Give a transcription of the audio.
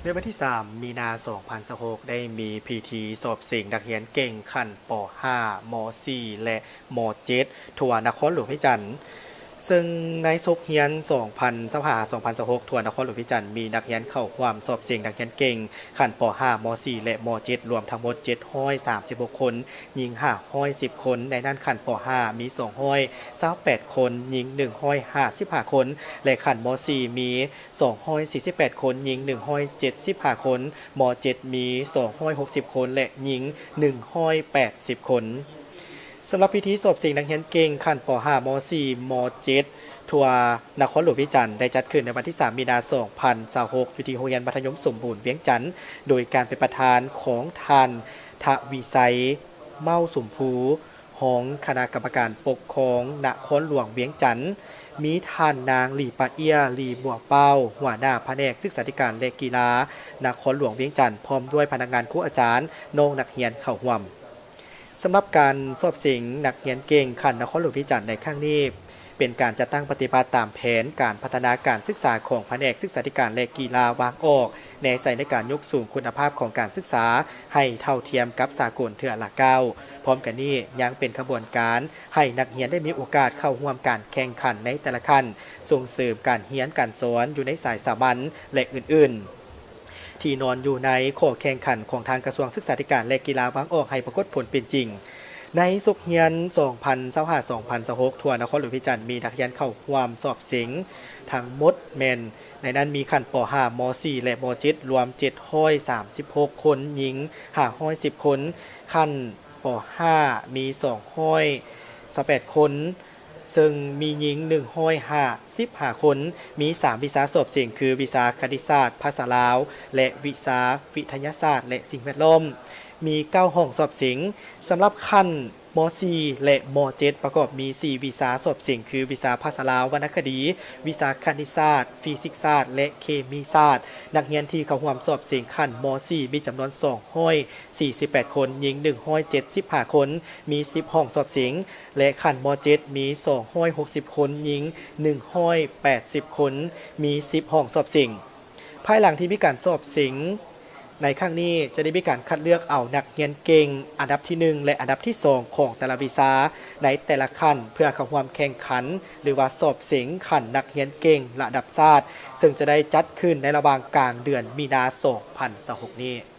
ໃນວັນທີສາມ ມີນາ ສອງພັນຊາວຫົກ ໄດ້ມີພິທີສອບເສັງນັກຮຽນເກັ່ງຂັ້ນ ປໍຫ້າ ມໍສີ່ ແລະ ມໍເຈັດ ທົ່ວນະຄອນຫຼວງວຽງຈັນ. ເຊິ່ງໃນສົກຮຽນ ສອງພັນຊາວຫ້າ ສອງພັນຊາວຫົກ ທົ່ວນະຄອນຫຼວງວຽງຈັນ ມີນັກຮຽນເຂົ້າຮ່ວມສອບເສັງນັກຮຽນເກັ່ງຂັ້ນ ປໍຫ້າ ມໍສີ່ ແລະ ມໍເຈັດ ລວມທັງໝົດ ເຈັດຮ້ອຍສາມສິບຫົກ ຄົນ, ຍິງ ຫ້າຮ້ອຍສິບ ຄົນ, ໃນນັ້ນຂັ້ນ ປໍຫ້າ ມີ ສອງຮ້ອຍຊາວແປດ ຄົນ, ຍິງ ໜຶ່ງຮ້ອຍຫ້າສິບຫ້າ ຄົນ ແລະ ຂັ້ນ ມໍສີ່ ມີ ສອງຮ້ອຍສີ່ສິບແປດ ຄົນ, ຍິງ ໜຶ່ງຮ້ອຍເຈັດສິບຫ້າ ຄົນ, ມໍເຈັດ ມີ ສອງຮ້ອຍຫົກສິບ ຄົນ ແລະ ຍິງ ໜຶ່ງຮ້ອຍແປດສິບ ຄົນ. ສຳລັບພິທີສອບເສັງນັກຮຽນເກັ່ງຂັ້ນ ປໍຫ້າ ມໍສີ່ ມໍເຈັດ ທົ່ວນະຄອນຫຼວງວຽງຈັນ ໄດ້ຈັດຂຶ້ນໃນວັນທີສາມ ມີນາ ສອງພັນຊາວຫົກ ຢູ່ທີ່ໂຮງຮຽນມັດທະຍົມສົມບູນວຽງຈັນ ໂດຍການເປັນປະທານຂອງທ່ານ ທະວີໄຊ ເມົ້າສົມພູ ຮອງຄະນະກຳມະການປົກຄອງນະຄອນຫຼວງວຽງຈັນ, ມີທ່ານນາງ ຫຼີປາເອຍ ຫຼີບົວເປົ້າ ຫົວໜ້າພະແນກສຶກສາທິການ ແລະ ກິລາ ນະຄອນຫຼວງວຽງຈັນ ພ້ອມດ້ວຍພະນັກງານ, ຄູອາຈານ, ນ້ອງນັກຮຽນເຂົ້າຮ່ວມ. ສຳລັບການສອບເສັງນັກຮຽນເກັ່ງຂັ້ນນະຄອນຫຼວງວຽງຈັນໃນຄັ້ງນີ້ ເປັນການຈັດຕັ້ງປະຕິບັດຕາມແຜນການພັດທະນາການສຶກສາຂອງພະແນກສຶກສາທິການ ແລະ ກິລາວາງອອກ, ແນໃສ່ໃນການຍົກສູງຄຸນນະພາບຂອງການສຶກສາໃຫ້ເທົ່າທຽມກັບສາກົນເທື່ອລະກ້າວ. ພ້ອມກັນນີ້ຍັງເປັນຂະບວນການໃຫ້ນັກຮຽນໄດ້ມີໂອກາດເຂົ້າຮ່ວມການແຂ່ງຂັນໃນແຕ່ລະຂັ້ນ, ສົ່ງເສີມການຮຽນການສອນຢູ່ໃນສາຍສາມັນ ແລະ ອື່ນໆ ທີ່ນອນຢູ່ໃນຂໍ້ແຂ່ງຂັນຂອງທາງກະຊວງສຶກສາທິການ ແລະ ກິລາວາງອອກໃຫ້ປາກົດຜົນເປັນຈິງ. ໃນສົກຮຽນ ສອງພັນຊາວຫ້າ ສອງພັນຊາວຫົກ ທົ່ວນະຄອນຫຼວງວຽງຈັນ ມີນັກຮຽນເຂົ້າຮ່ວມສອບເສັງທັງໝົດແມ່ນ ໃນນັ້ນມີຂັ້ນ ປໍຫ້າ ມໍສີ່ ແລະ ມໍເຈັດ ລວມ ເຈັດຮ້ອຍສາມສິບຫົກ ຄົນ, ຍິງ ຫ້າຮ້ອຍສິບ ຄົນ, ຂັ້ນ ປໍຫ້າ ມີ ສອງຮ້ອຍຊາວແປດ ຄົນ, ເຊິ່ງມີຍິງ ໜຶ່ງຮ້ອຍຫ້າສິບຫ້າ ຄົນ, ມີສາມວິຊາສອບເສັງ ຄື ວິຊາຄະນິດສາດ, ພາສາລາວ ແລະ ວິຊາວິທະຍາສາດ ແລະ ສິ່ງແວດລ້ອມ, ມີເກົ້າຫ້ອງສອບເສັງ. ສຳລັບຂັ້ນ ມໍສີ່ ແລະ ມໍເຈັດ ປະກອບມີ ສີ່ ວິຊາສອບເສັງ ຄື ວິຊາພາສາລາວ, ວັນນະຄະດີ, ວິຊາຄະນິດສາດ, ຟີຊິກສາດ ແລະ ເຄມີສາດ. ນັກຮຽນທີ່ເຂົ້າຮ່ວມສອບເສັງຂັ້ນ ມໍສີ່ ມີຈຳນວນ ສອງຮ້ອຍສີ່ສິບແປດ ຄົນ, ຍິງ ໜຶ່ງຮ້ອຍເຈັດສິບຫ້າ ຄົນ, ມີ ສິບ ຫ້ອງສອບເສັງ ແລະ ຂັ້ນ ມໍເຈັດ ມີ ສອງຮ້ອຍຫົກສິບ ຄົນ, ຍິງ ໜຶ່ງຮ້ອຍແປດສິບ ຄົນ, ມີ ສິບ ຫ້ອງສອບເສັງ. ພາຍຫຼັງທີ່ມີການສອບເສັງໃນຄັ້ງນີ້ ຈະໄດ້ມີການຄັດເລືອກເອົານັກຮຽນເກັ່ງອັນດັບທີໜຶ່ງ ແລະ ອັນດັບທີສອງ ຂອງແຕ່ລະວິຊາໃນແຕ່ລະຂັ້ນ ເພື່ອເຂົ້າຮ່ວມແຂ່ງຂັນ ຫຼືວ່າສອບເສັງຂັ້ນນັກຮຽນເກັ່ງລະດັບຊາດ, ເຊິ່ງຈະໄດ້ຈັດຂຶ້ນໃນລະຫວ່າງກາງເດືອນມີນາ ສອງພັນຊາວຫົກ ນີ້.